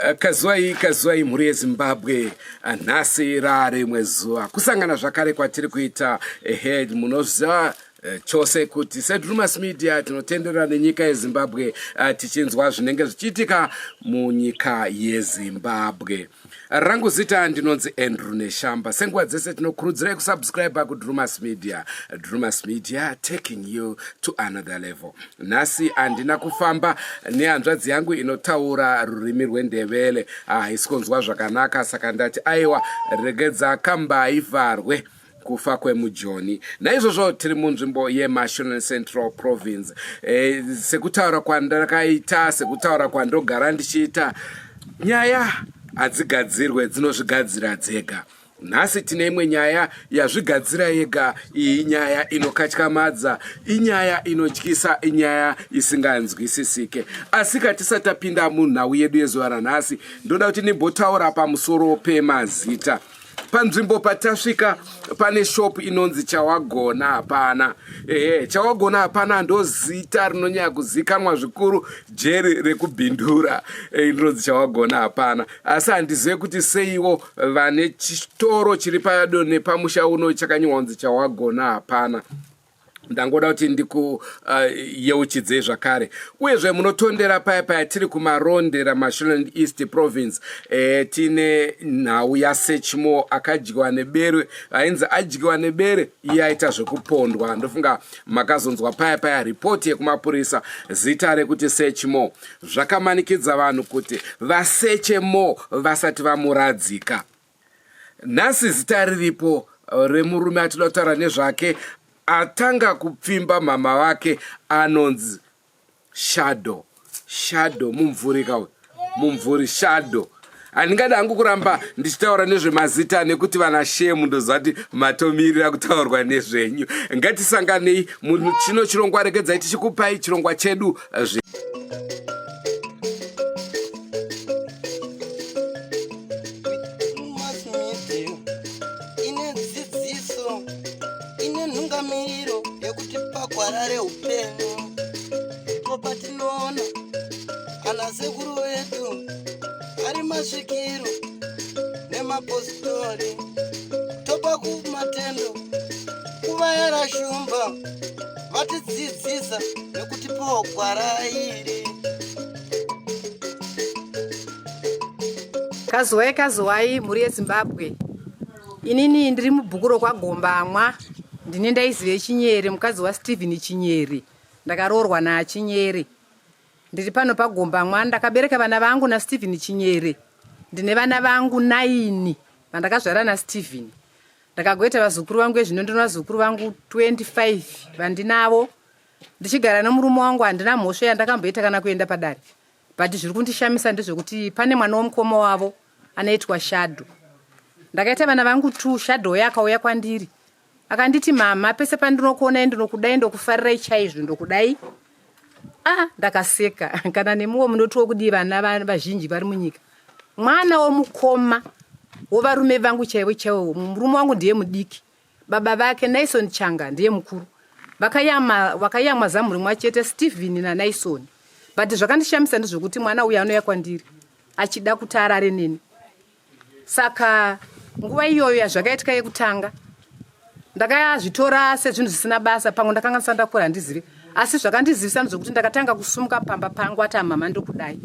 Eh, kazuwai kazuwai mhuri yezimbabwe eh, nhasi rarimwe zuva kusangana zvakare kwatiri kuita ehe munoziva eh, chose kuti sedrumas media tinotenderera nenyika yezimbabwe tichinzwa zvinenge zvichiitika munyika yezimbabwe Rangu zita ndinonzi Andrew Neshamba. Senguva dzese tinokurudzirai kusubscribe kuDrumas Media. Drumas Media taking you to another level. Nhasi handina kufamba nehanzvadzi yangu inotaura rurimi rweNdebele. Haisi kunzwa zvakanaka saka ndati aiwa regedza kamba ivharwe kufa kwemujoni naizvozvo tiri munzvimbo yemashonan central province e, sekutaura kwandakaita sekutaura kwandogara ndichiita nyaya hadzigadzirwe dzinozvigadzira dzega nhasi tine imwe nyaya yazvigadzira yega iyi nyaya inokatyamadza inyaya inotyisa inyaya isinganzwisisike asi katisati tapinda munhau yedu yezuva ranhasi ndoda kuti ndimbotaura pamusoro pemazita Panzvimbo patasvika pane shop inonzi Chawagona hapana. Ehe, Chawagona hapana ndozita rinonyanya kuzikanwa zvikuru jeri rekubhindura eh, rinonzi Chawagona hapana. Asi handizive kuti seiwo vane chitoro chiri pado nepamusha uno chakanyorwa kunzi Chawagona hapana. Ndangoda kuti ndikuyeuchidzei uh, zvakare uyezve munotondera paya paya tiri kumarondera mashonaland east province e, tine nhau yasechmo akadyiwa nebere ainzi adyiwa nebere iye aita zvekupondwa ndofunga makazonzwa paya paya ripoti yekumapurisa zita rekuti sechmo zvakamanikidza vanhu kuti vaseche mo vasati vamuradzika Nhasi zita riripo eh, remurume atinoda kutaura nezvake atanga kupfimba mama vake anonzi Shadow. Shadow mumvuri ka uyu. Mumvuri Shadow. Handingadi hangu kuramba ndichitaura nezvemazita nekuti vana shemu ndoziva kuti matomirira kutaurwa nezvenyu. Ngatisanganei muchino chirongwa regedzai tichikupai chirongwa chedu eh, Ine dzidziso, ine nhungamiriro yekutipa gwara reupenyu. Ndipo patinoona ana sekuru vedu ari masvikiro nemapositori, topa kumatendo kuvayera shumba vatidzidzisa nekutipawo gwara iri. Kazuwai kazuwai mhuri yeZimbabwe. Inini ndiri mubhuku rokwaGombamwa. Ndini ndaizive Chinyere mukadzi waStephen Chinyere. Ndakaroorwa naChinyere. Ndiri pano paGombamwa ndakabereka vana vangu naStephen Chinyere. Ndine vana vangu 9 vandakazvara naStephen. Ndakagoita vazukuru vangu ezvino ndino vazukuru vangu 25 vandinavo. Ndichigara nemurume wangu handina mhosva yandakamboita kana kuenda padare. But zviri kundishamisa ndezvekuti pane mwana womukoma wavo anoitwa Shadow. Ndakaita vana vangu two, Shadow uya akauya kwandiri akanditi mama pese pandinokuonai ndinokudai ndokufarirai chaizvo ndokudai. Ah, ndakaseka kana nemiwo munotiwo kudii vana vazhinji vari munyika. Mwana womukoma wovarume vangu chaivo chaivo, murume wangu ndiye mudiki. Baba vake Naison Changa ndiye mukuru. Vakayama vakayamwa zamu rimwe chete Steven naNaison. But zvakandishamisa ndezvekuti mwana uyu anouya kwandiri achida kuti arare neni. Saka nguva iyoyo yazvakaitika yekutanga ndakazvitora sezvinhu zvisina basa pamwe ndakanga ndisati ndakura handizivi asi zvakandizivisa ndezvekuti ndakatanga kusumuka pamba pangu ati amama ndokudai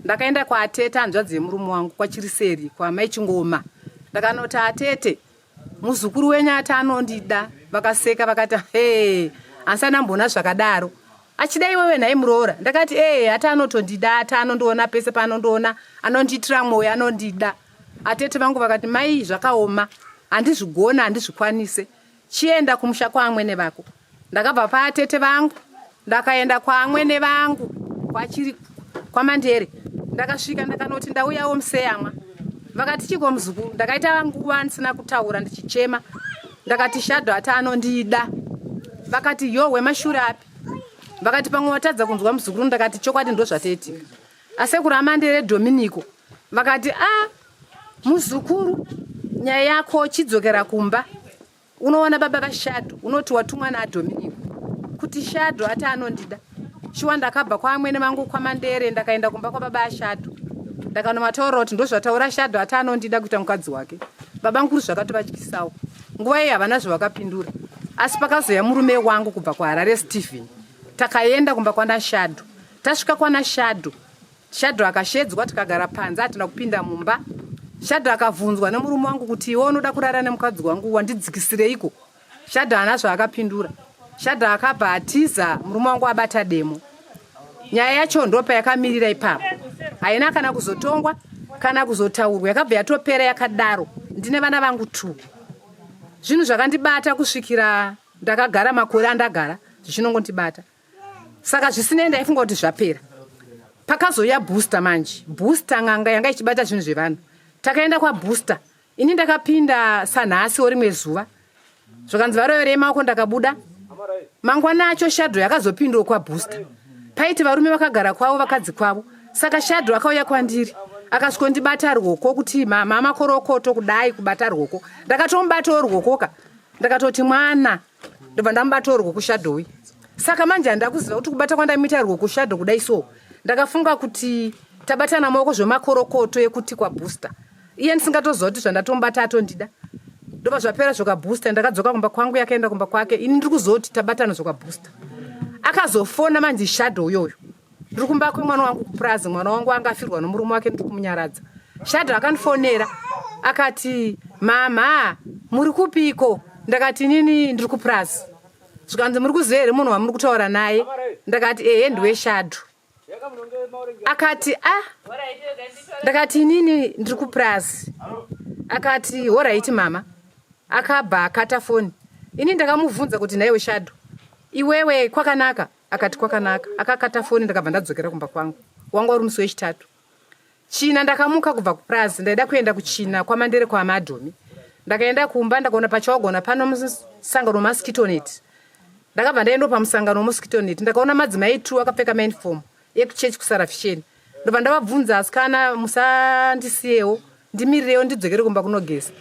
ndakaenda kwaatete hanzvadzi yemurume wangu kwachiriseri kwamai chingoma ndakanoti atete Muzukuru wenyu ati anondida. Vakaseka vakati hee asi andamboona zvakadaro. Achida iwewe nhai muroora. Ndakati ee ati anotondida ati anondiona pese paanondiona anondiitira mwoyo anondida. Atete vangu vakati mai zvakaoma handizvigona handizvikwanise chienda kumusha kwaamwene vako. Ndakabva paatete vangu ndakaenda kwaamwene vangu kwachiri kwaMandere. Ndakasvika ndakanoti ndauyawo museyamwa. Vakati chiko muzukuru ndakaita nguva ndisina kutaura ndichichema. Ndakati Shadow ati anondida. Vakati yo wemashure api? Vakati pamwe watadza kunzwa muzukuru ndakati chokwadi ndozvatoitika. Asekuru aMandere Dominico vakati a ah, muzukuru nyaya yako chidzokera kumba Unoona baba vaShadow unoti watumwa naDominic kuti Shadow ati anondida. Shuwa ndakabva kwaamwene vangu kwaMandere ndakaenda kumba kwababa aShadow. Ndakanomataurira kuti ndozvataura Shadow ati anondida kuita mukadzi wake. Baba mukuru zvakatovatyisawo. Nguva iyi havana zvavakapindura. Asi pakazouya murume wangu kubva kuHarare Steven. Takaenda kumba kwana Shadow. Tasvika kwana Shadow, Shadow akashedzwa tikagara panze hatina kupinda mumba. Shadow akavhunzwa nemurume wangu kuti iwe unoda kurara nemukadzi wangu wandidzikisireiko? Shadow haana zvaakapindura. Shadow akabva atiza murume wangu abata demo. Nyaya yacho ndopayakamirira ipapo. Haina kana kuzotongwa kana kuzotaurwa yakabva yatopera yakadaro. Ndine vana vangu two. Zvinhu zvakandibata kusvikira ndakagara makore andagara zvichinongondibata. Saka zvisinei ndaifunga kuti zvapera. Pakazouya booster manje. Booster n'anga yanga ichibata zvinhu zvevanhu. Takaenda kwabooster. Ini ndakapinda sanhasi rimwe zuva zvakanzi varoverei maoko ndakabuda mangwana acho shadro yakazopindawo kwabooster paiti varume vakagara kwavo vakadzi kwavo saka shadro akauya kwandiri akasvikondibata rwoko kuti mama makorokoto kudai kubata rwoko ndakatomubatawo rwokoka ndakatoti mwana ndobva ndamubatawo rwoko shadhowi saka manje handakuziva kuti kubata kwandamuita rwoko shadho kudai so ndakafunga kuti tabatana maoko zvemakorokoto ekuti kwabooster iye ndisingatoziva kuti zvandatomubata atondida ndobva zvapera zvokabooster ndakadzoka kumba kwangu yakaenda kumba kwake ini ndiri kuzoti tabatana zvokabooster akazofona manzi shadow uyoyo ndiri kumba kwemwana wangu kupurazi mwana wangu anga afirwa nomurume wake ndiri kumunyaradza shadow akandifonera akati mama muri kupiko ndakati inini ndiri kupurazi zvikanzi muri kuziva here munhu wamuri kutaura naye ndakati ehe ndiwe shadow akati a ah. ndakati inini ndiri kupurazi akati horaiti mama akabva akata foni ini ndakamubvunza kuti nhaiwe shado iwewe kwakanaka akati kwakanaka akakata foni ndakabva ndadzokera kumba kwangu wanga uri musi wechitatu China ndakamuka kubva kupurazi ndaida kuenda kuchina kwamandere kwamadhomi ndakaenda kumba ndakaona pachawagona pano musangano wemaskitonet ndakabva ndaenda pamusangano wemuskitonet ndakaona madzimai tu akapfeka mauniform ekuchechi kusarafisheni ndobva ndavabvunza asikana musandisiyewo ndimirirewo ndidzokere kumba kunogeza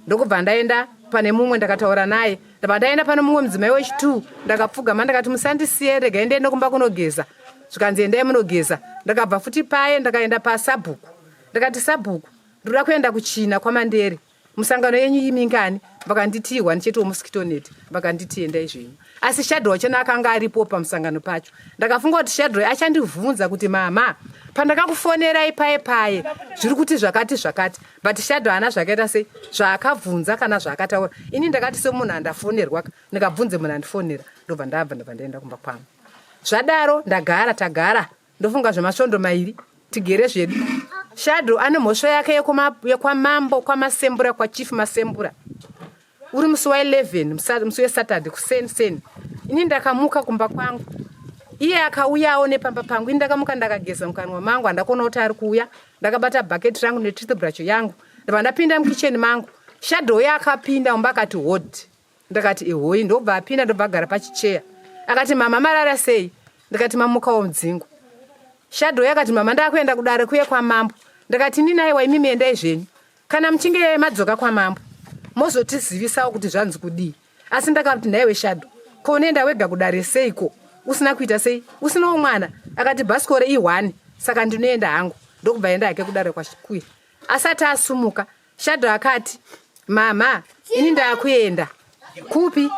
ndokubva ndaenda pane mumwe ndakataura naye ndabva ndaenda pane mumwe mudzimai wechitwo ndakapfugama ndakati musandisiye regai ndiende kumba kunogeza zvikanzi endai munogeza ndakabva futi paye ndakaenda pasabhuku ndakati sabhuku ndoda kuenda kuchina kwamandere musangano yenyu imingani vakanditi ihwa ndichete womosquitonet vakanditi endai zvenyu asi shadro wachona akanga aripo pamusangano pacho ndakafunga kuti shadro achandivhunza kuti mama pandakakufonerai paye paye zviri kuti zvakati zvakati but shadro haana zvakaita sei zvaakabvunza kana zvaakataura ini ndakati semunhu andafonerwa ndikabvunze munhu andifonera ndobva ndabva ndobva ndaenda kumba kwangu zvadaro ndagara tagara ndofunga zvemasvondo mairi tigere zvedu shadow ane mhosva yake yekwamambo kwamasembura kwachief masembura uri musi wa11 musi wesaturday kuseni seni ini ndakamuka kumba kwangu iye akauyawo nepamba pangu ini ndakamuka ndakageza mukanwa mangu handakuona kuti ari kuuya ndakabata bhaketi rangu netoothbrush yangu ndabva ndapinda mukicheni mangu shadow uye akapinda mumba akati hod ndakati ehoi ndobva apinda ndobva agara pachicheya akati mama marara sei ndikati mamukawo mudzingo shadow yakati mama ndakuenda kudare kuye kwamambo ndakati inini aiwa imimi endai zvenyu kana muchinge madzoka kwamambo mozotizivisawo kuti zvanzi kudii asi ndakati nhaiwe shadow ko unoenda wega kudare seiko usina kuita sei usinawo mwana akati bhasikore ihwani saka ndinoenda hangu ndokubva enda hake kudare kwachikuya asati asumuka Shadow akati, mama, ini ndakuenda kupi?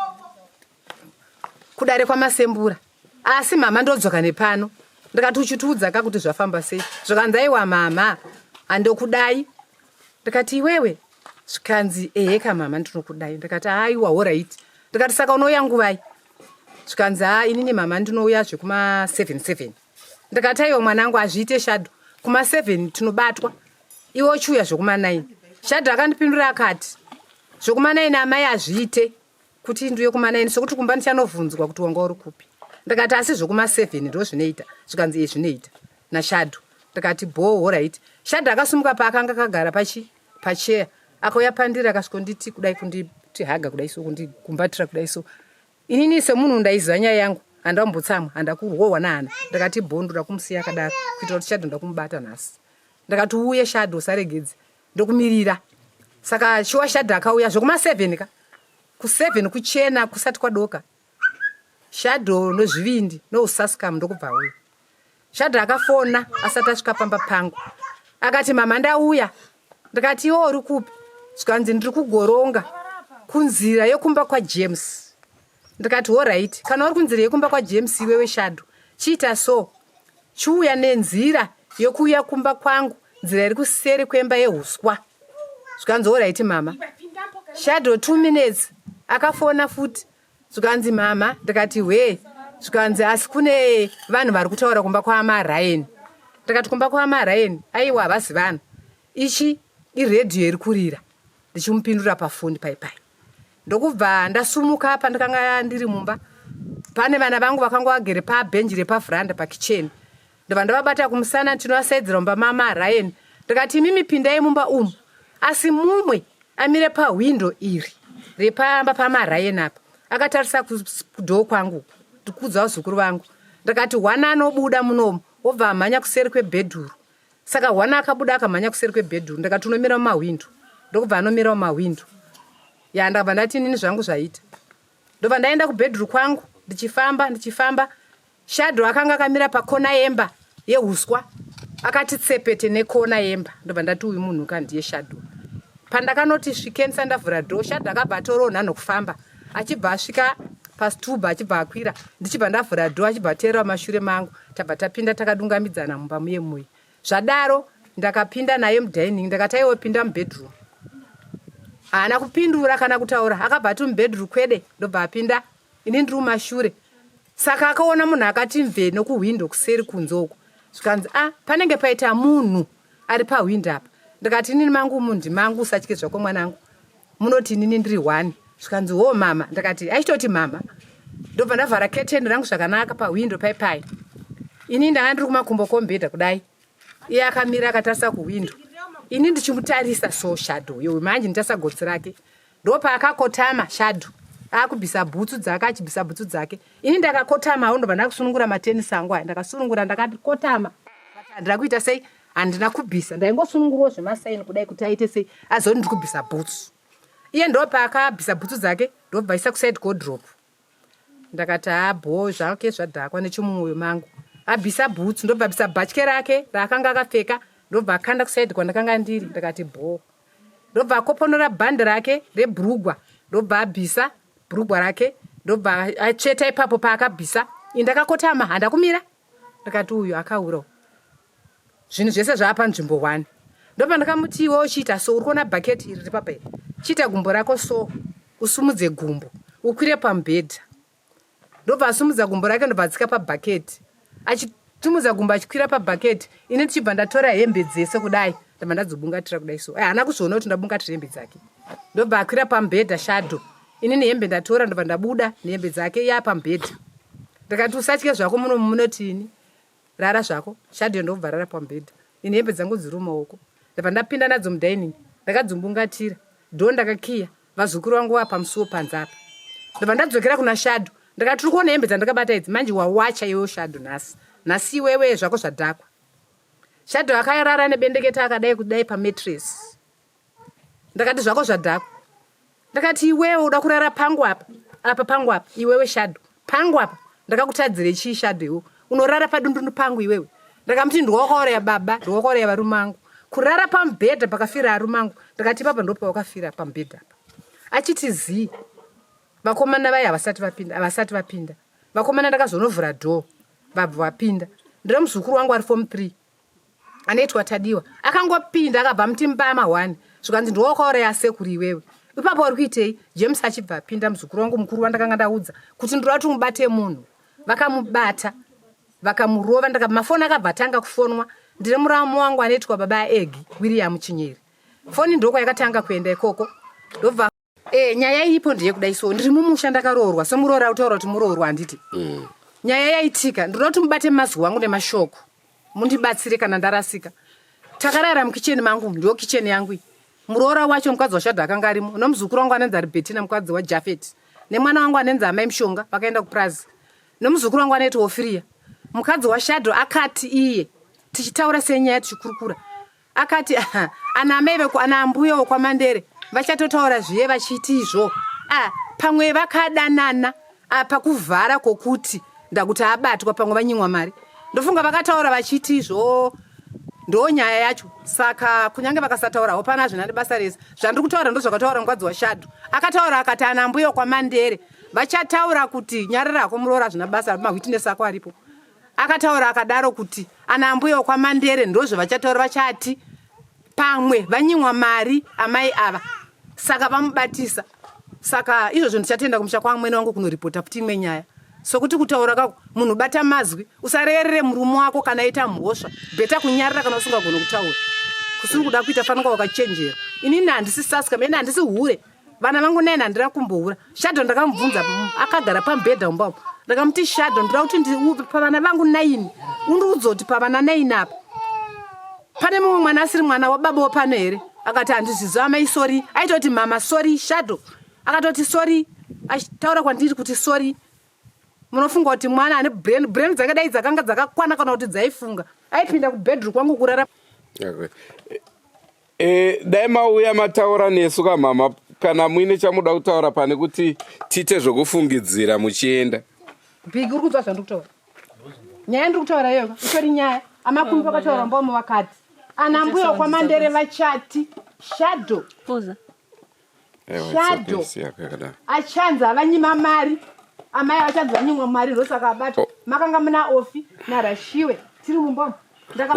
Kudare kwaMasembura. Asi mama ndodzoka nepano. Ndikati uchitiudza ka kuti zvafamba sei? Zvikanzi aiwa mama, handokudai. Ndikati iwewe? Zvikanzi eheka mama ndinokudai. Ndikati aiwa horaiti. Ndikati saka unouya nguvai? Zvikanzi haa inini mama ndinouya zvekuma 7 7. Ndikati aiwa mwanangu hazviite Shadow. Kuma 7 tinobatwa. Iwe uchiuya zvekuma 9. Shadow akandipindura akati zvekuma 9 amai hazviite kuti ndiuye kuma 9 sokuti kumba ndichanovhunzwa kuti wanga uri kupi. Ndikati asi zvekuma 7 ndo zvinoita. Zvikanzi e zvinoita naShadow. Ndikati bhoo horaiti. Shadow akasimuka paakanga akagara pachi pacheya akauya pandiri akasvikonditi kudai kunditi haga kudai so kundikumbatira kudai so Inini semunhu ndaiziva nyaya yangu handambotsamwa handakurohwa nahana ndakati bho ndoda kumusiya akadaro kuitira kuti shadho ndakumubata nhasi ndakati uye shadho usaregedze ndokumirira saka shuwa shadho akauya zvekuma seven ka kuseven kuchena kusati kwadoka shadho nozvivindi nousascam ndokubva auya shadho akafona asati asvika pamba pangu Akati mama ndauya. Ndikati iwe uri kupi? Zvikanzi ndiri kugoronga kunzira yekumba kwaJames. Ndikati horaiti, kana uri kunzira yekumba kwaJames iwewe Shadow, chiita so. Chiuya nenzira yekuuya kumba kwangu, nzira iri kuseri kwemba yehuswa. Zvikanzi horaiti mama. Shadow 2 minutes akafona futi zvikanzi mama ndikati hwee zvikanzi asi kune vanhu vari kutaura kumba kwaamaraini ndikati kumba kwaamaraini aiwa havasi vanhu ichi iredhiyo iri kurira ndichimupindura pafoni paipai ndokubva ndasumuka pandakanga ndiri mumba pane vana vangu vakanga vagere pabhenji repavhuranda pakicheni ndobva ndavabata kumusana tinovasaidzira mumba mama Ryan ndikati imimi pindai mumba umu asi mumwe amire pahwindo iri repamba pama Ryan apa akatarisa kudhoo kwangu ndikuudza vazukuru vangu ndikati hwana anobuda munomu wobva amhanya kuseri kwebhedhuru saka hwana akabuda akamhanya kuseri kwebhedhuru ndikati unomira mumahwindo ndokubva anomira mumahwindo ya ndakabva ndati inini zvangu zvaita ndobva ndaenda kubhedhuru kwangu ndichifamba ndichifamba Shadow akanga akamira pakona yemba yehuswa akati tsepete nekona yemba ndobva ndati uyu munhu ka ndiye Shadow. Pandakanoti svikeni ndavhura door Shadow akabva atorawo nhanho kufamba achibva asvika pastuba achibva akwira ndichibva ndavhura door achibva ateerera mashure mangu tabva tapinda takadungamidzana mumba muye muye. Zvadaro ndakapinda naye mudining ndakati aiwe pinda mubedroom. Haana kupindura kana kutaura akabva ati mubedroom kwede ndobva apinda ini ndiri mumashure Saka akaona munhu akati mvee nokuhwindo kuseri kunze uko zvikanzi a ah, panenge paita munhu ari pahwindo apa ndikati inini mangu umu ndimangu usatye zvako mwanangu munoti inini ndiri one zvikanzi wo mama ndikati achitoti mama ndobva ndavhara keteni rangu zvakanaka pahwindo pai pai ini ndanga ndiri kumakumbo kombhedha kudai iye akamira akatarisa kuhwindo ini ndichimutarisa so shadow yowe manje nditarisa gotsi rake Ndopaakakotama Shadow akubvisa bhutsu dzake achibvisa bhutsu dzake ini ndakakotama awo ndobva ndakusunungura matenisi angu aya ndakasunungura ndakakotama but handina kuita sei handina kubvisa ndaingosunungurawo zvemasaini kudai kuti aite sei azoti ndiri kubvisa bhutsu iye ndopaakabvisa bhutsu dzake ndobva aisa kuside kodrop ndakati haa bhoo zvake zvadhakwa nechomumwoyo mangu abvisa bhutsu ndobva abvisa bhatye rake raakanga akapfeka ndobva akanda kusaidi kwandakanga ndiri ndakati bhoo ndobva akoponora bhandi rake rebhurugwa ndobva abvisa bhurugwa rake ndobva atsveta ipapo paakabvisa indakakotama handakumira ndakati uyu akaura zvinhu zvese zvaa panzvimbo one ndobva ndakamuti iwe uchiita so uri kuona bhaketi iri ripapa iri chiita gumbo rako so usumudze gumbo ukwire pamubhedha ndobva asumudza gumbo rake ndobva atsika pabhaketi achitumudza gumbo achikwira pabhaketi ini ndichibva ndatora hembe dzese kudai ndabva ndadzobungatira kudai so eh, haana kuzviona kuti ndabungatira hembe dzake ndobva akwira pamubhedha shado ini nehembe ndatora ndobva ndabuda nehembe dzake yaa pamubhedha ndikati usatye zvako muno munotini Rara zvako. Shadio ndokubva rara pamubhedha. Ini hembe dzangu dziri mumaoko. Ndabva ndapinda nadzo mudining. Ndakadzumbungatira. Door ndakakiya. Vazukuru vangu vava pamusuwo panze apa. Ndabva ndadzokera kuna Shadow. Ndakati tiri kuona hembe dzandakabata idzi manje wawacha iwewe Shadow nhasi. Nhasi iwewe zvako zvadhakwa. Shadow akarara nebendekete akadai kudai pamattress. Ndakati zvako zvadhakwa. Ndakati iwewe uda kurara pangu apa apa pangu apa iwewe Shadow pangu apa ndakakutadzire chii Shadow iwe unorara padundundu pangu iwewe ndakamuti ndiwakauraya baba ndiwakauraya varume angu kurara pamubhedha pakafira arume angu ndakati ipapa ndopawakafira pamubhedha apa achiti zii vakomana vaye havasati vapinda havasati vapinda vakomana ndakazonovhura door vabva vapinda ndire muzukuru wangu ari form 3 anoitwa Tadiwa akangopinda akabva amuti mbama one zvikanzi ndiwe wakauraya sekuru iwewe ipapo uri kuitei James achibva apinda muzukuru wangu mukuru wandakanga ndaudza kuti ndinoda kuti mubate munhu vakamubata vakamurova ndaka mafoni akabva atanga kufonwa ndine muramu wangu anoitwa baba Egi William Chinyeri foni ndoko yakatanga kuenda ikoko ndobva Eh, nyaya iripo ndeyekudai so ndiri mumusha ndakaroorwa semuroora utaura kuti muroorwa handiti mm. nyaya yaitika ndinoda kuti mubate mazwi wangu nemashoko mundibatsire kana ndarasika takarara mukicheni mangu ndiyo kicheni yangu iyi muroora wacho mukadzi washadha akanga arimo nomuzukuru wangu anenzi ari betina mukadzi wajafet nemwana wangu anenzi amai mushonga vakaenda kupurazi nomuzukuru wangu anoitwa ofiriya mukadzi washadho akati iye tichitaura senyaya tichikurukura Akati ana amai veku ana ambuya wokwaMandere vachatotaura zviye vachiti izvo ah, pamwe vakadanana apa kuvhara kwokuti ndakuti abatwa pamwe vanyimwa mari ndofunga vakataura vachiti izvo Ndo nyaya yacho. Saka kunyange vakasataurawo pana hazvina nebasa rese. Zvandiri kutaura ndozvakataura mukadzi waShadhu. Akataura akati ana mbuya kwaMandere vachataura kuti nyarara hako muroora hazvina basa mawitness ako aripo. Akataura akadaro kuti ana mbuya kwaMandere ndozvavachataura vachati pamwe vanyimwa mari amai ava saka vamubatisa. Saka izvozvo ndichatenda kumusha kwamwene wangu kunoripota futi imwe nyaya. Sokuti kutaura kako munhu bata mazwi usareerere murume wako kana aita mhosva bheta kunyarara kana usingagone kutaura kusiri kuda kuita fanika wakachenjera. Inini handisi saska mene handisi hure vana vangu neni handina kumbohura. Shadow ndakamubvunza akagara pamubhedha mumba umu ndakamuti Shadow ndoda kuti pavana vangu 9 undiudze kuti pavana 9 apa pane mumwe mwana asiri mwana wababa wapano here? Akati handizviziva amai sorry. Aitoti mama sorry Shadow akatoti sorry achitaura kwandiri kuti sorry. Munofunga kuti mwana ane brain brain dzake dai dzakanga dzakakwana kana kuti dzaifunga aipinda kubedroom kwangu kurara. Okay. Dai mauya mataura nesu kamama kana muine chamuda kutaura pane kuti tiite zvekufungidzira muchienda. Big uri kunzwa zvandiri kutaura? Nyaya ndiri kutaura iyoyo itori nyaya. Amakumbi vakataura mbomo vakati ana mbuya kwaMandere vachati Shadow. Poza. Shadow achanzi avanyima mari amai vachanzi vanyimwa mari ndosaka abatwa. Makanga muna Ofi naRashiwe tiri mumba.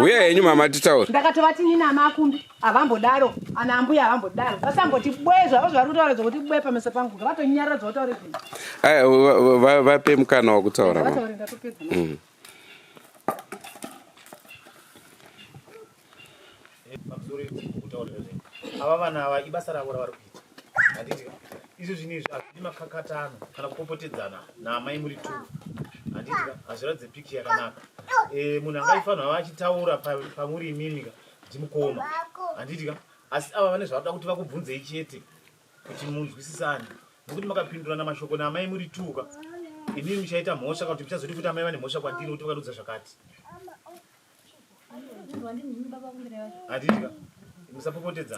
Uye henyu mama titaure. Ndakatovati nini amakumbi havambodaro ana ambuya havambodaro vasamboti bwe zvavo zvavari kutaura zvokuti bwe pameso pangu ngavatonyarara zvavataure zvinhu. Aya vape mukana wakutaura mama. Vataure ndatopedza. Pamusoro kutaura zvinhu. Ava vana ava ibasa ravo ravari kuita. Handiti izvo zvinhu izvi hazvidi makakatano kana kupopotedzana naamai muri two. Handiti hazviratidze piki yakanaka. Munhu angaifanirwa ava achitaura pamuri imimi ka ndimukoma. Handiti ka asi ava vane zvavanoda kuti vakubvunzei chete kuti munzwisisane. Nokuti makapindurana mashoko naamai muri two ka imimi muchaita mhosva kana kuti muchazoti futi amai vane mhosva kwandiri nokuti vakadudza zvakati.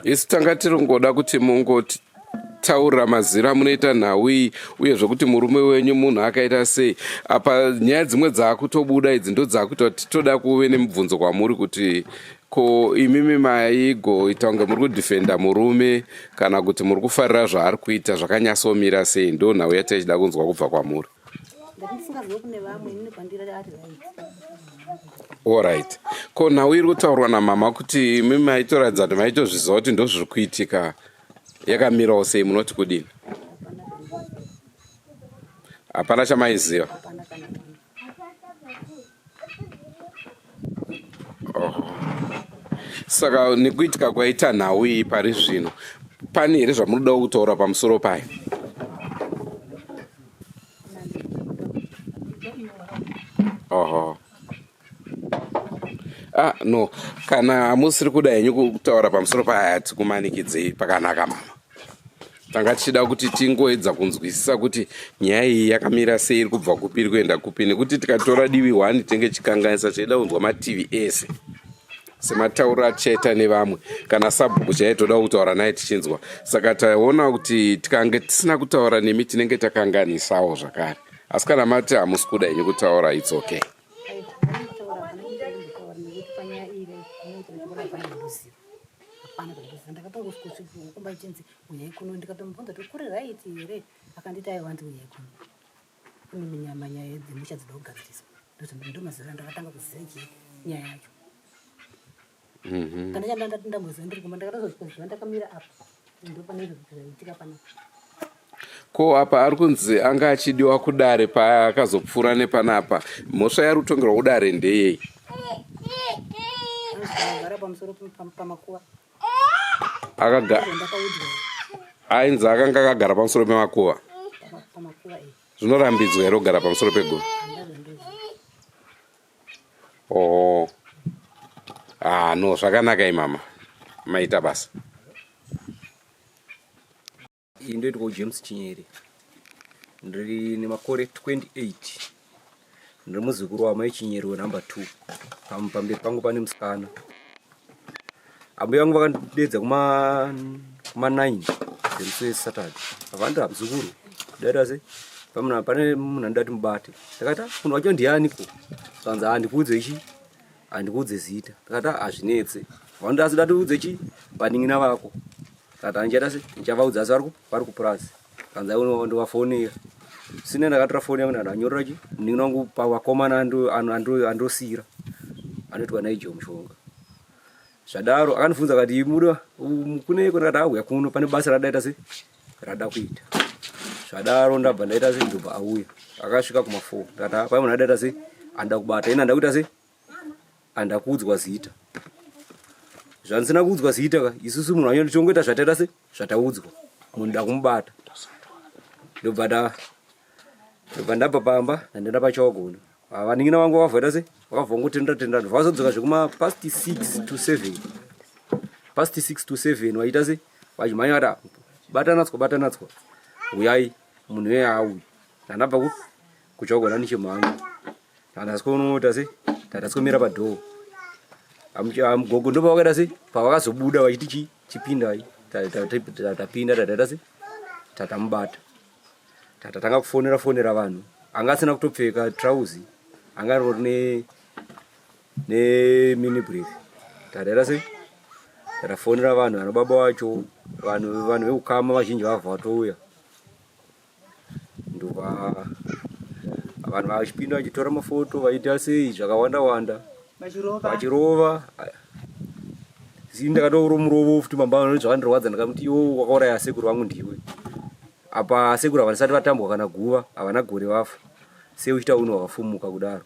Isu tanga tiri kungoda kuti mungotaura mazira amunoita nhau iyi uye zvekuti murume wenyu munhu akaita sei. Apa nyaya dzimwe dzaakutobuda idzi ndodzakuita kuti titoda kuve nemubvunzo kwamuri kuti ko imimi maigoita kunge muri kudhifenda murume kana kuti muri kufarira zvaari kuita zvakanyatsomira sei, ndo nhau yataichida kunzwa kubva kwamuri. Alright. Ko nhau iri kutaurwa namama kuti imi maitoratidza kuti maitozviziva kuti ndozviri kuitika yakamirawo sei munoti kudini? Hapana chamaiziva. Oh. Saka nekuitika kwaita nhau iyi pari zvino pane here zvamunoda kutaura pamusoro payo? Oho. Ah, no. Kana musiri kuda henyu kutaura pamusoro payo hatikumanikidzei pakanaka mama. Tanga tichida kuti tingoedza kunzwisisa kuti nyaya iyi yakamira sei, iri kubva kupi, iri kuenda kupi, nekuti tikatora divi 1 tinge chikanganisa, tichida kunzwa mativi ese sematauro atichaita nevamwe. Kana sabhuku chaiye toda kutaura naye tichinzwa. Saka taona kuti tikange tisina kutaura nemi tinenge takanganisawo zvakare. Asi kana mati hamusi kuda henyu kutaura, it's okay. Uyai kuno ndikatomubvunza kuti kuri right here akanditi aiwa hanzi uyai kuno kune minyama nyaya dzemusha dzinoda kugadziriswa ndomazera ndakatanga kuziva chii nyaya yacho. Kana chanda ndati ndamboziva ndiri kumba ndakatozozviziva ndakamira apa ndopane zvaitika panapa. Ko apa ari kunzi anga achidiwa kudare paakazopfuura nepanapa, mhosva yaari kutongerwa kudare ndeyei? Akagara pamusoro pamakuva. Ainzi akanga akagara pamusoro pemakuva. Zvinorambidzwa here kugara pamusoro peguva? Oh. Ah, no, zvakanaka imama. Maita basa. Iyi ndoitwa James Chinyere. Ndiri nemakore 28. Ndiri muzukuru wamai Chinyere wenumber 2. Pamberi pangu pane musikana. Ambuya vangu vakandidedza kuma 9 dzemusi weSaturday. Vakanditi muzukuru, daita sei? Pane munhu anoda kuti mubate. Ndakati munhu wacho ndiani ko? Zvanzi handikuudze ichi. Handikuudze zita. Ndakati ah, hazvinetse. Vanoda asi datiudze chi vanin'ina vako. Ndakati handichaita se ndichavaudza asi vari vari kupurazi. Kanzi aiwa ndovafonera. Sine ndakatora foni yangu ndanyorera chi munin'ina wangu pavakomana andosira anoitwa Nigel Mushonga. Zvadaro akandibvunza akati muda kuneko ndakati auya kuno pane basa radaita se rada kuita. Zvadaro ndabva ndaita se ndobva auya. Akasvika kuma 4 ndakati ah, pane munhu adaita se anoda kubata ini andakuita se andakuudzwa zita. Zvandisina kuudzwa zita ka isusu munhu wacho ndichongoita zvataita se zvataudzwa munhu dakumubata. Ndobva nda ndobva ndabva pamba ndandoenda pachogona. Ah, vanin'ina vangu vakavhaita se vakabva vangotendera tendera ndobva vazodzoka zvekuma past 6 to 7 past 6 to 7 vachiita se vachimhanya vati ah, batanatswa batanatswa huyai munhu iye auyi ndandabva ku kuchogona ndichimhanya ndandasikonoita se ndandasikomira padhoo amugogo ndo pavakaita se pavakazobuda vachiti chi chipindai tapinda tataita se tatamubata Tatatanga kufonera fonera vanhu. Anga asina kutopfeka trouse. Anga ari ne ne mini brief. Tadaira sei? Tatafonera vanhu ana baba wacho, vanhu vanhu veukama vazhinji vabva vatouya. Ndobva vanhu vachipinda vachitora mafoto vaita sei zvakawanda wanda. Vachirova. Zii ndakatouro murovo futi mamba zvakandirwadza ndikamuti iwo wakauraya sekuru vangu ndiwe. Apa sekuru havasati vatambwa kana guva, havana gore vafa. Sei uchiita unhu hwakafumuka kudaro?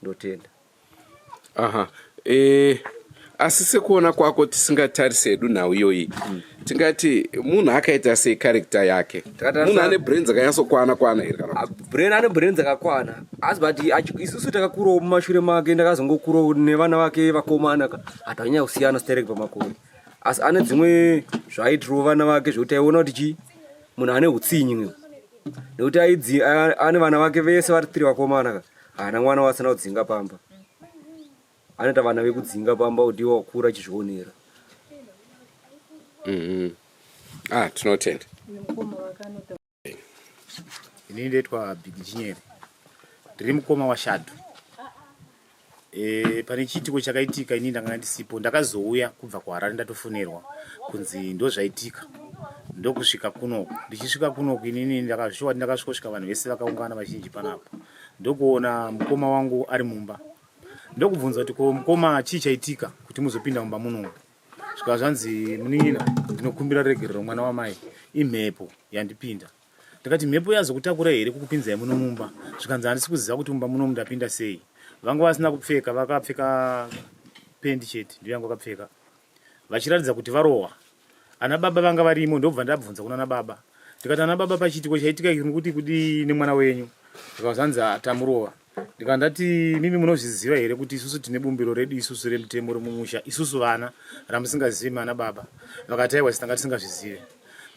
Ndotenda. Aha. E, asi sekuona kwako tisingatarise hedu nhau iyoyi mm. tingati munhu akaita sei character yake munhu ane brain dzakanyatsokwana kwana here kana ah, brain ane brain dzakakwana asi but isusu takakurawo mumashure make ndakazongokurawo nevana vake vakomana ka hatanyanya kusiyana stereki pamakore asi ane dzimwe zvaaitirwo vana vake zvekuti aiona kuti chii munhu ane utsinyi uyu nekuti aidzi ane vana vake vese vari tiri vakomana ka haana mwana waasina kudzinga pamba anoita vana vekudzinga pamba kuti iwo wakura achizvionera mm -hmm. ah tinotenda Ini ndoitwa Big Chinyere. Ndiri mukoma waShadhu. E, pane chiitiko chakaitika ini ndanga ndisipo ndakazouya kubva kuHarare ndatofonerwa kunzi ndozvaitika ndokusvika kunoku ndichisvika kunoku inini ndakashuwa ndakasvikosvika vanhu vese vakaungana vazhinji panapa ndokuona mukoma wangu ari mumba ndokubvunza kuti ko mukoma chii chaitika kuti muzopinda mumba munomu Svika zvanzi munin'ina ndinokumbira ruregerero mwana wamai imhepo yandipinda. Ndikati mhepo yazokutakura here kukupinzai muno mumba zvikanzi handisi kuziva kuti mumba muno ndapinda sei. Vanga vasina kupfeka vakapfeka pendi chete ndiyo yanga vakapfeka vachiratidza kuti varohwa. Ana baba vanga varimo ndobva ndabvunza kuna ana baba ndikati ana baba pachiitiko chaitika ichi mukuti kudii nemwana wenyu zvikazanzi tamurova. Ndikabva ndati mimi munozviziva here kuti isusu tine bumbiro redu isusu remutemo remumusha isusu vana ramusingazivi mana baba vakati aiwa tanga tisingazvizive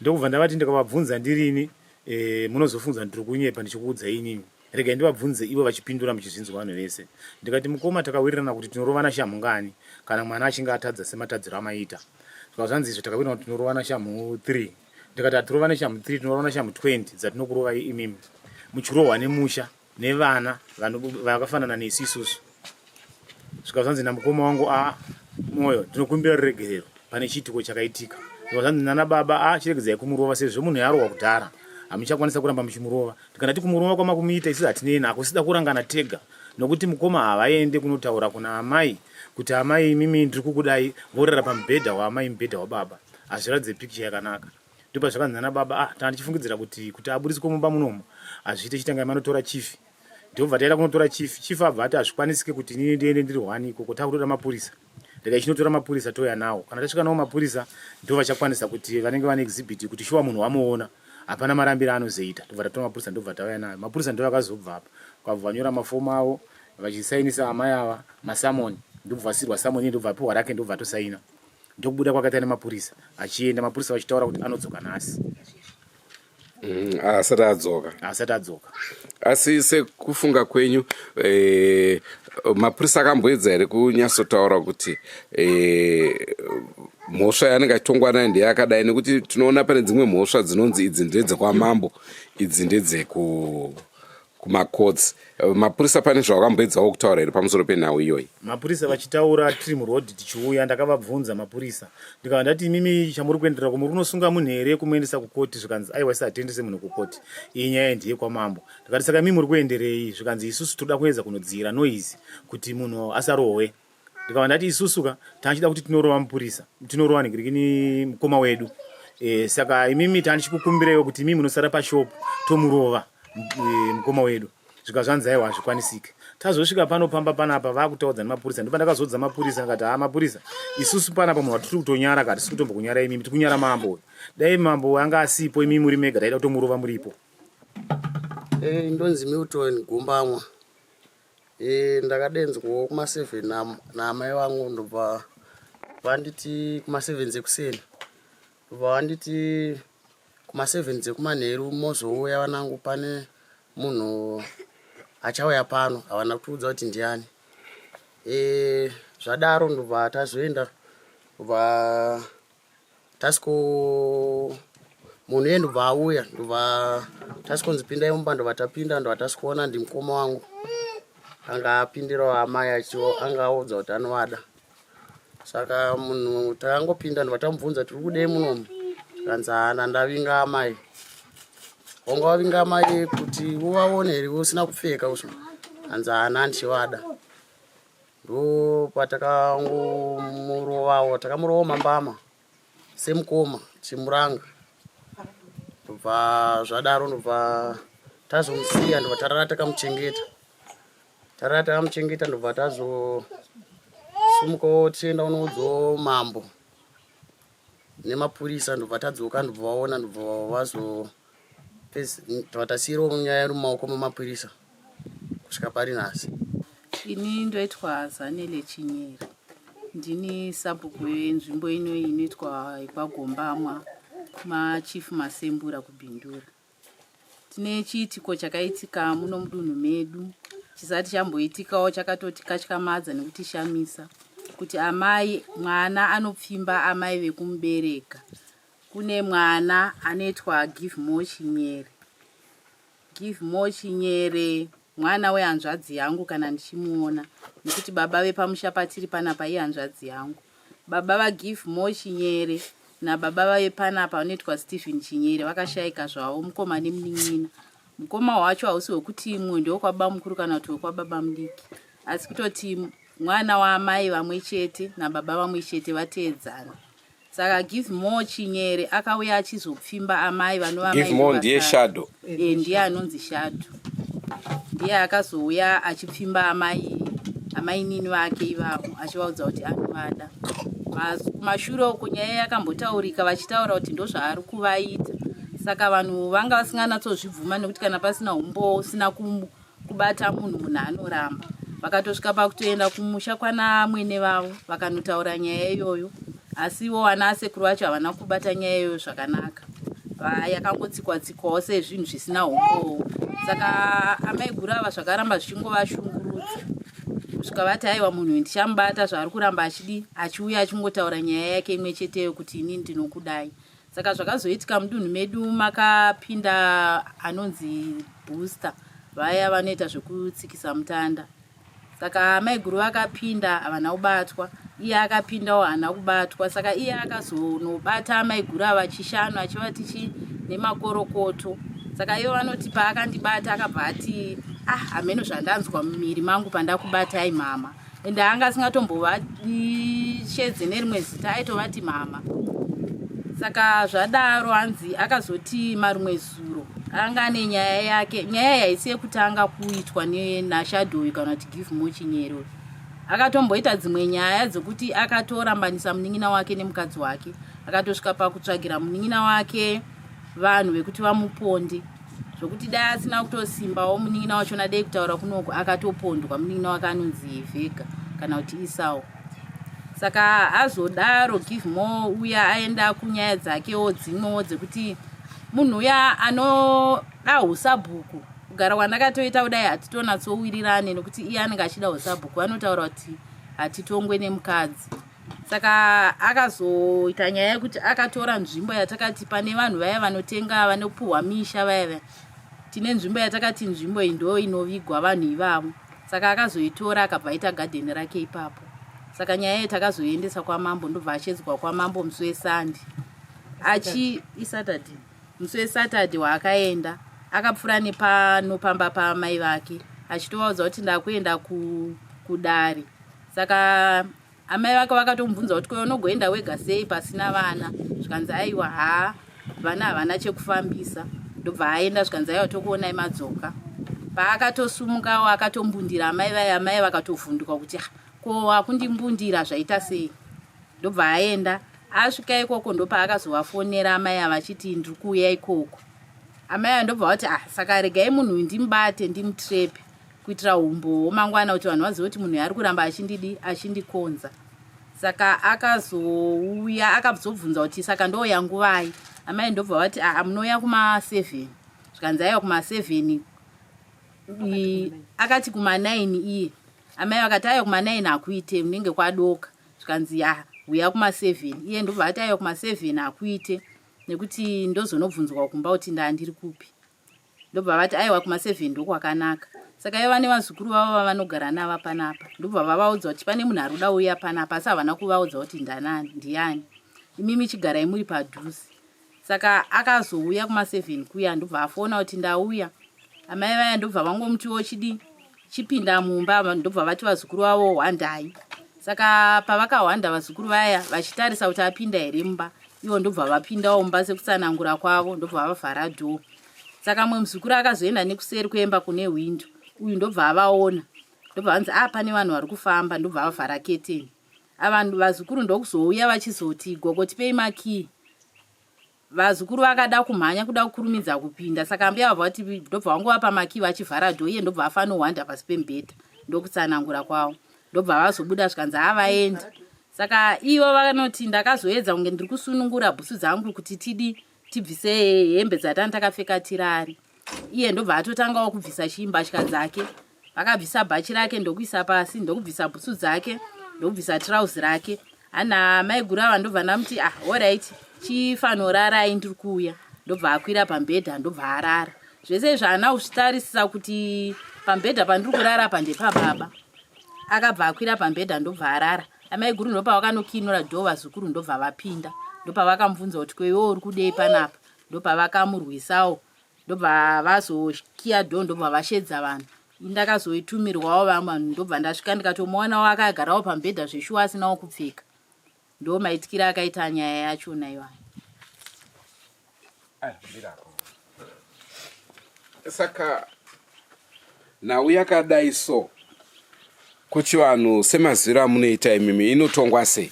ndokubva ndavati ndikavabvunza ndirini e, munozofunza ndiri kunyepa ndichikuudzai inini regai ndivabvunze ivo vachipindura muchizvinzwa vanhu vese ndikati mukoma takawirirana kuti tinorovana shamhu ngani kana mwana achinge atadza sematadziro amaita zvikava zvanzi izvo takawirirana kuti tinorovana shamhu 3 ndikati hatirovane shamhu 3 tinorovana shamhu 20 dzatinokurovai imimi muchirohwa nemusha nevana vakafanana nesu isusu svika zvanzi namukoma wangu a moyo ndinokumbira ruregerero pane chiitiko chakaitika zvika zvanzi nana baba a chiregedzai kumurova sezvo munhu yarohwa kudhara hamuchakwanisa kuramba muchimurova ndikandati kumurova kwamakumiita isu hatinei nako sida kurangana tega nokuti mukoma havaende kunotaura kuna amai kuti amai imimi ndiri kukudai vorara pamubhedha waamai mubhedha wababa hazviratidze picture yakanaka Ndopazvakanzi nana baba ah tanga tichifungidzira kuti kuti aburitswe mumba munomu hazviite chitangai manotora chief. Ndobva taenda kunotora chief. Chief abva ati hazvikwanisike kuti inini ndiende ndiri one ikoko takutoda mapurisa. Regai chinotora mapurisa touya nawo. Kana tasvika nawo mapurisa ndo vachakwanisa kuti vanenge vane exhibit kuti shuwa munhu wamuona hapana marambiro anozoita. Ndobva tatora mapurisa ndobva tauya nayo. Mapurisa ndo vakazobva apa. Kwabva vanyora mafomu avo vachisainisa amai ava masamoni ndobva vasirwa samoni ndobva apiwa rake ndobva atosaina. Ndokubuda kwakaita nemapurisa achienda mapurisa vachitaura kuti anodzoka nhasi. Mm, asati adzoka. Asati adzoka. Asi sekufunga kwenyu eh, mapurisa akamboedza here kunyatsotaura kuti eh, mhosva yaanenge achitongwa nayo ndeyakadai nekuti tinoona pane dzimwe mhosva dzinonzi idzi ndedzekwamambo idzi ndedzeku kumacourts. Mapurisa pane zvavakamboedzawo kutaura here pamusoro penhau iyoyi? Mapurisa vachitaura tiri muroad tichiuya, ndakavabvunza mapurisa ndikava ndati, imimi chamuri kuenderera ko muri kunosunga munhu here kumuendesa kukoti? Zvikanzi aiwa, isi hatiendese munhu kukoti, iyi nyaya ndiye kwamambo. Ndikati saka imimi muri kuenderei? Zvikanzi isusu toda kuedza kunodzira noise kuti munhu asarohwe. Ndikava ndati isusu ka tachida kuti tinorova mupurisa, tinorova nigirikini mukoma wedu e, saka imimi tandichikukumbireiwo kuti imimi munosara pashopu tomurova mukoma wedu. Zvikazvanzi aiwa, hazvikwanisike. Tazosvika pano pamba panapa vakutaudza nemapurisa, ndipo ndakazodza mapurisa ndikati haa mapurisa, isusu panapa munhu watiri kutonyara ka hatisi kutombokunyara imimi, tiri kunyara mambo uyu. Dai mambo anga asipo imimi muri mega taida kutomurova muripo. Ndonzi Milton Gumbamwa. Ndakadenzwawo kuma7 naamai vangu, ndobva vanditi kuma7 dzekuseni, ndobva vanditi kuma7 dzekumanheru mozouya vanangu, pane munhu achauya pano. Havana kutiudza kuti ndiani. Zvadaro ndobva tazoenda, ndobva tasiko munhu iye ndobva auya, ndobva tasikonzi pindai mumba, ndobva tapinda, ndobva tasikuona ndimukoma wangu anga apindirawo amai anga audza kuti anovada. Saka munhu takangopinda, ndobva tamubvunza tiri kudei munomu, tikanzi haana, ndavinga amai. Wanga wavinga amai kuti uvaone here usina kupfeka uso? Hanzi haana, handichivada. Ndo patakangomurovawo, takamurovawo mambama semukoma chimuranga. Ndobva zvadaro ndobva tazomusiya, ndobva tarara takamuchengeta, tarara takamuchengeta, ndobva tazosumukawo tichienda kunoudzawo mambo nemapurisa, ndobva tadzoka, ndobva vaona, ndobva vazo ndobva tasiyirawo nyaya iri mumaoko memapurisa kusvika pari nhasi. Ini ndoitwa Zanele Chinyere, ndini sabhuku wenzvimbo ino inoitwa yekwaGombamwa, maChief Masembura kuBindura. Tine chiitiko chakaitika muno mudunhu medu chisati chamboitikawo, chakatotikatyamadza nekutishamisa kuti amai, mwana anopfimba amai vekumubereka. Kune mwana anoitwa Give More Chinyere. Give More Chinyere mwana wehanzvadzi yangu kana ndichimuona, nekuti baba vepamusha patiri panapa ihanzvadzi yangu. Baba vaGive More Chinyere nababa vave panapa vanoitwa Stephen Chinyere vakashayika zvavo, mukoma nemunin'ina. Mukoma hwacho hausi hwekuti mumwe ndewekwababa mukuru kana kuti wekwababa mudiki, asi kutoti mwana waamai vamwe chete nababa vamwe chete, vateedzana. Saka Give More Chinyere akauya achizopfimba amai vanova Give More ndiye Shadow. E, ndiye anonzi Shadow, ndiye akazouya achipfimba amai, amainini vake ivavo, achivaudza kuti anovada. Kumashure uko nyaya yakambotaurika vachitaura kuti ndozvaari kuvaita, saka vanhu vanga vasinganatsozvibvuma nekuti kana pasina umbowo, usina kubata munhu, munhu anoramba. Vakatosvika pakutoenda kumusha kwana mwene vavo vakanotaura nyaya iyoyo, asi ivo vana asekuru vacho havana kubata nyaya iyoyo zvakanaka, yakangotsikwa tsikwawo sezvinhu zvisina umbowo. Saka amai guru ava zvakaramba zvichingovashungurudza kusvika vati aiwa, munhu uyu ndichamubata, zvaari kuramba achidi achiuya achingotaura nyaya yake imwe cheteyo kuti inini ndinokudai. Saka zvakazoitika mudunhu medu makapinda anonzi Booster, vaya vanoita zvekutsikisa mutanda. Saka amaiguru vakapinda, havana kubatwa, iye akapindawo haana kubatwa. Saka iye akazonobata amaiguru ava chishanu achivati chi nemakorokoto. Saka ivo vanoti paakandibata akabva ati, ah, hameno zvandanzwa mumiri mangu pandakubatai mama. Ende anga asingatombovashedze nerimwe zita, aitovati mama. Saka zvadaro hanzi akazoti marumwe zuro anga ane nyaya yake, nyaya yaisi yekutanga kuitwa naShadow kana kuti Give More Chinyero. Akatomboita dzimwe nyaya dzekuti akatorambanisa munin'ina wake nemukadzi wake, akatosvika pakutsvagira munin'ina wake vanhu vekuti vamuponde, zvokuti dai asina kutosimbawo munin'ina wachona dei kutaura kunoku akatopondwa. Munin'ina wake anonzi Vhega kana kuti Isau. Saka azodaro Give More uya aenda kunyaya dzakewo dzimwewo dzekuti munhu uya anoda usabhuku. Kugara kwandakatoita kudai hatitonatsowirirane nekuti iye anenge achida usabhuku, anotaura kuti hatitongwe nemukadzi. Saka akazoita nyaya yekuti akatora nzvimbo yatakati pane vanhu vaya vanotenga, vanopuhwa misha vaya vaya. Tine nzvimbo yatakati nzvimbo iyi ndo inovigwa vanhu ivavo. Saka akazoitora akabva aita gadheni rake ipapo. Saka nyaya iyi takazoiendesa kwamambo ndobva ashedzwa kwamambo musi weSande. Achi iSaturday. Musi weSaturday waakaenda akapfuura nepano pamba pamai vake achitovaudza kuti ndakuenda kudare. Saka Amai vake vakatomubvunza kuti ko unogoenda wega sei pasina vana zvikanzi aiwa haa vana havana chekufambisa ndobva aenda zvikanzi aiwa tokuonai madzoka paakatosumukawo akatombundira amai vaye amai vakatovhunduka kuti ah, ko wakundimbundira zvaita sei ndobva aenda asvika ikoko ndopaakazovafonera amai ava achiti ndiri kuuya ikoko amai ava ndobva vati ah saka regai munhu uyu ndimubate ndimutrepe kuitira umbowo mangwana kuti vanhu vazive kuti munhu ari kuramba achindidi achindikonza saka akazouya akazobvunza kuti saka ndouya nguvai amai ndobva vati aa munouya kuma7 zvikanzi aiwa kuma7 akati kuma9 iye amai vakati aiwa kuma9 hakuite munenge kwadoka zvikanzi ya uya kuma7 iye ndobva ati aiwa kuma7 hakuite nekuti ndozonobvunzwa kumba kuti ndandiri kupi ndobva vati aiwa kuma7 ndokwakanaka saka ivo vane vazukuru vavo vavanogara nava panapa ndobva vavaudza kuti pane munhu ari kuda uya panapa asi havana kuvaudza kuti ndanani ndiyani imimi chigarai muri padhuze saka akazouya kuma7 kuya ndobva afona kuti ndauya amai vaya ndobva vangomutiwo chidi chipinda mumba ndobva vati vazukuru vavo hwandai saka pavakahwanda vazukuru vaya vachitarisa kuti apinda here mumba ivo ndobva vapindawo mumba sekutsanangura kwavo ndobva vavhara dhoo saka mumwe muzukuru akazoenda nekuseri kuemba kune hwindo uyu ndobva avaona ndobva vanzi a ah, pane vanhu vari kufamba ndobva vavhara keteni avanhu vazukuru ndokuzouya vachizoti gogo tipei makii Vazukuru vakada kumhanya kuda kukurumidza kupinda saka ambuya vabva vati ndobva vangovapa makii vachivhara dhoo iye ndobva afanohwanda pasi pemubhedha ndokutsanangura kwavo ndobva vazobuda zvikanzi haa vaenda saka ivo vanoti ndakazoedza kunge ndiri kusunungura bhutsu dzangu kuti tidi tibvise hembe dzatani takapfeka tirare iye ndobva atotangawo kubvisa chimbatya dzake vakabvisa bhachi rake ndokuisa pasi ndokubvisa bhutsu dzake ndokubvisa tirauzi rake ana maiguru ava ndobva ndamuti ah orit chifanorarai ndiri kuuya ndobva akwira pambhedha ndobva arara zvese izvi haana kuzvitarisisa kuti pambhedha pandiri kurara pa ndepababa akabva akwira pambhedha ndobva arara amaiguru ndopavakanokinura dhoo vazukuru ndobva vapinda ndopavakamubvunza kuti kweiwe uri kudei panapa ndopavakamurwisawo ndobva vazokiya dhoo ndobva vashedza vanhu ndakazoitumirwawo vamwe vanhu ndobva ndasvika ndikatomuwanawo akagarawo pamubhedha zveshuwa asinawo kupfeka ndo maitikiro akaita nyaya yachona iwayo saka nhau yakadai so kuchivanhu semaziviro amunoita imimi inotongwa sei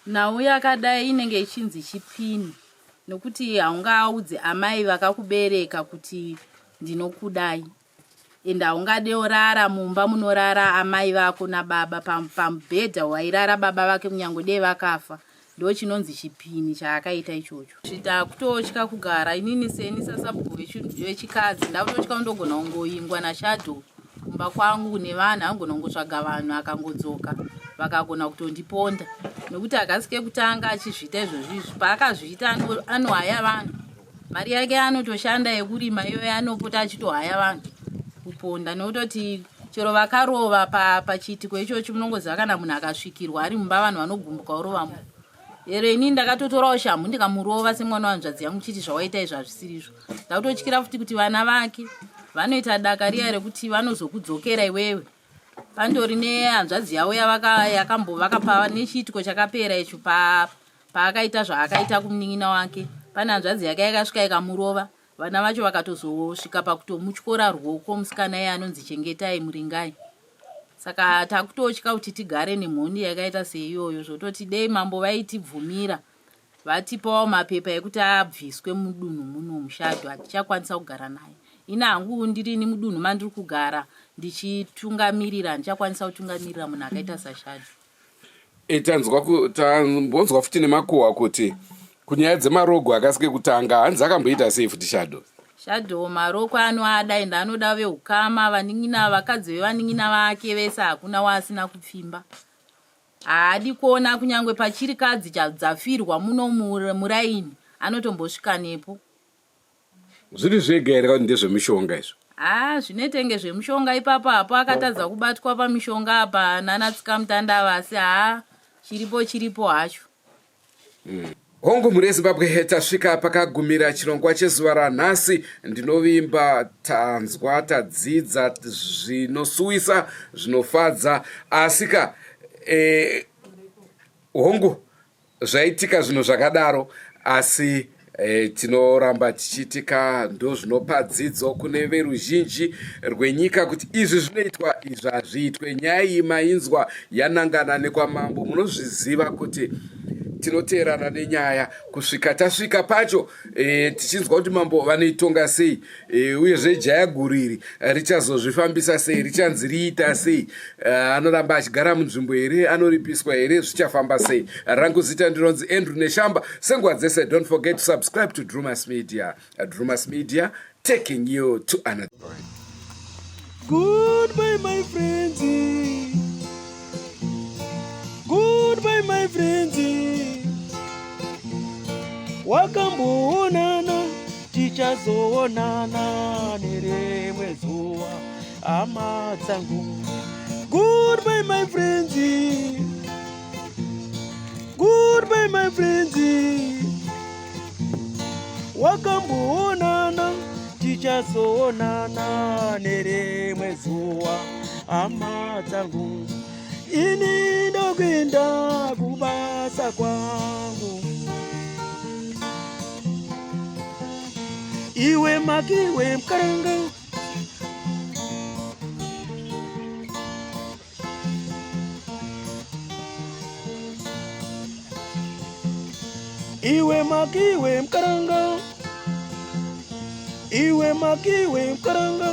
nhau yakadai inenge ichinzi chipini nokuti haungaudze amai vakakubereka kuti ndinokudai and haungade orara mumba munorara amai vako nababa pamubhedha wairara baba vake kunyange dei vakafa ndo chinonzi chipini chaakaita ichocho takutotya kugara inini seni sasabhuku vechikadzi ndakutotya kundogona kungoingwa nashadow kumba kwangu nevanhu angona kungotsvaga vanhu akangodzoka vakagona kutondiponda nekuti hakasi kekutanga achizviita izvozvi izvi paakazviita anohaya vanhu mari yake anotoshanda yekurima iyoyo anopota achitohaya vanhu kuponda nekutoti chero vakarova pachiitiko ichochi munongoziva kana munhu akasvikirwa ari mumba vanhu vanogumbuka orova munhu ero ini ndakatotorawo shamhu ndikamurova semwana wanzvadzi yangu chiti zvawaita izvo hazvisiri izvo ndakutotyira futi kuti vana vake vanoita daka riya rekuti vanozokudzokera iwewe pandori nehanzvadzi yavo yakambovakapa nechiitiko chakapera icho paakaita zvaakaita kumunin'ina wake pane hanzvadzi yake yakasvika ikamurova Vana vacho vakatozosvika pakutomutyora rwoko musikana iye anonzi Chengetai Muringai. Saka takutotya kuti tigare nemhondi yakaita seiyoyo zvototi dei mambo vaitibvumira vatipawo mapepa ekuti abviswe mudunhu muno mushadho hatichakwanisa kugara naye. Ini hangu ndirini mudunhu mandiri kugara ndichitungamirira handichakwanisa kutungamirira munhu akaita sashadho. E, tanzwa tambonzwa futi nemakuhwa kuti kunyaya dzemarogwe akasike kutanga hanzi akamboita sei futi shadow shadow marokwe anoada ende anoda veukama vanin'ina vakadzi vevanin'ina vake vese hakuna waasina kupfimba haadi kuona kunyange pachirikadzi dzafirwa muno muraini anotombosvika nepo. Zviri zvega here kuti ndezvemishonga izvo? Haa zvinetenge zvemushonga ipapo apo akatadza kubatwa pamishonga apa nana tsikamutanda ava asi haa chiripo chiripo hacho. Hongu mhuri yeZimbabwe tasvika pakagumira chirongwa chezuva ranhasi. Ndinovimba tanzwa tadzidza zvinosuwisa zvinofadza asi ka e, hongu zvaitika zvinhu zvakadaro asi e, tinoramba tichiitika ndozvinopa dzidzo kune veruzhinji rwenyika kuti izvi zvinoitwa izvi hazviitwe. Nyaya iyi mainzwa yanangana nekwamambo munozviziva kuti tinoteerana nenyaya kusvika tasvika pacho e, tichinzwa kuti mambo vanoitonga sei e, uyezve jaya guru iri richazozvifambisa sei richanzi riita sei e, anoramba achigara munzvimbo here anoripiswa here zvichafamba sei rangu zita ndinonzi Andrew Neshamba senguva dzese don't forget to subscribe to Drumas Media. Drumas Media taking you to another Goodbye my friends. Goodbye my friends. Wakamboonana tichazoonana nerimwe zuva hama dzangu. Goodbye my friends. Goodbye my friends. Wakamboonana tichazoonana nerimwe zuva hama dzangu. Ini ndokuenda kubasa kwangu. Iwe makiwe mkaranga. Iwe makiwe mkaranga. Iwe makiwe mkaranga.